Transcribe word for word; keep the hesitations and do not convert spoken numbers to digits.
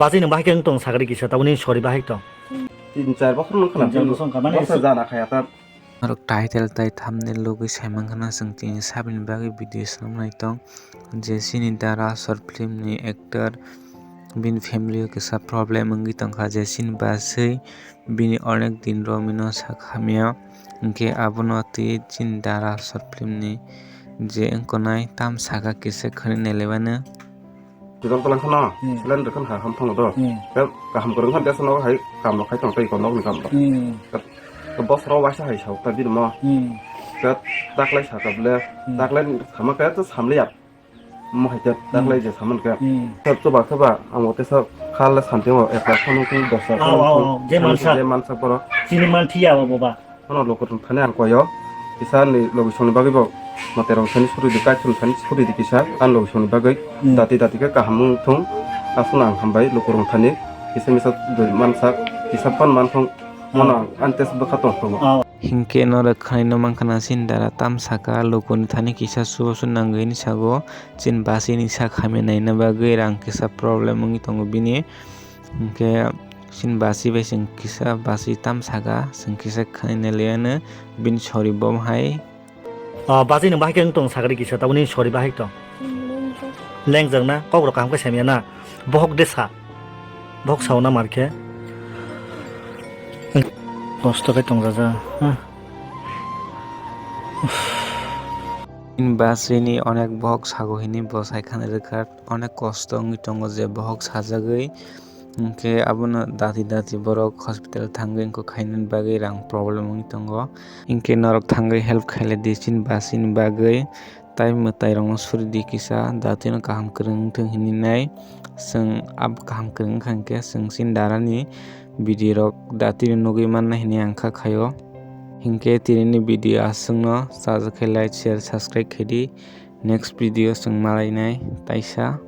Bachwi nwng bahai khe wng tong sakri kisa, tabukni sorry bahai tong. Tin char bokhor nwng khna tin char bokhor wngkha, mane bosa jana khaya ta. Norok title tai thumbnail logwi saimankha na chwng tini sabini bagwi video swnamnai tong je chini dara short film ni actor bini family o kisa problem wngwi tongkha je chini bachwi bini onek din romino sak hamya hwnkhe abono twi chini dara short film ni je wngkha nai tam saka kisa khwnwi nailaimano. Tijol tolong kheno, hmm, cylinder kheno ha ham thango do. Hmm. Tei kaham kwrwng khan tesa nogo hai kam rok khai tong tei ikon nokni kam rok. Hmm. Tei bosoro waisa hai sao ta bini mo. Hmm. Tei taklai saka ble, hmm, taklai sama kaya to samliya. Mo hai tei taklai, hmm, je saman kaya. Hmm. Tei chuba chuba ang o tesa khal santi o ekla khano khun dosa, oh, khano, oh, khun, oh, je khano mansa, je mansa boro. Chini man thiya abo ba. Ano lukurok thani ang koyo, kisa ani logisongni bagwi bo mwtairok thani suri di, kaithum thani suri di kisa, ani logisongni bagwi, hmm, dati dati khe kaham wng thung, aswkno ang hambai lukurok thani, kisa misa dui mansak, kisa pan man thung, mono, hmm, ang ani tesa bwkha tong thungo. Oh. Hinkhe norok khwnaino mankha na chini dara tam saka lukuni thani kisa subo su nangwi hinwi sago, chini bachwini sak hamya naina bagwi rang kisa problem wngwi tongo bini. Hinkhe chini bachwi bai chwng kisa bachwi tam saka, chwng kisa khwnai nailaiyano bini sorry bo hai. Ah, bachwi nwng bahai khe wng tong sakri kisa, tabukni sorry bahai tong. Lengjak. Lengjak na, kok rok kaham khe semya na. Bohok de sa. Bohok sao na mar khe. Kosto khe tong jaja. Ha. Chini bachwini onek bohok sago hinwi bo sai khani rwkha. Onek kosto wngwi tongo je bohok sajagwi, hinkhe abono dati dati borok hospital thangwi wngkha khainani bagwi rang problem wngwi tongo, hinkhe norok thangwi help khailai di chini bachwini bagwi, tai mwtairokno suri di kisa, datino kaham kwrwng wngthung hinwi nai, chwng abo kaham kwrwng wngkha hinkhe chwng chini darani video rok datino nugwi manna hinwi ang kha khaio, hinkhe tinini video aswkno chajak khe like, share, subscribe khaidi, next video chwng malainai taisa.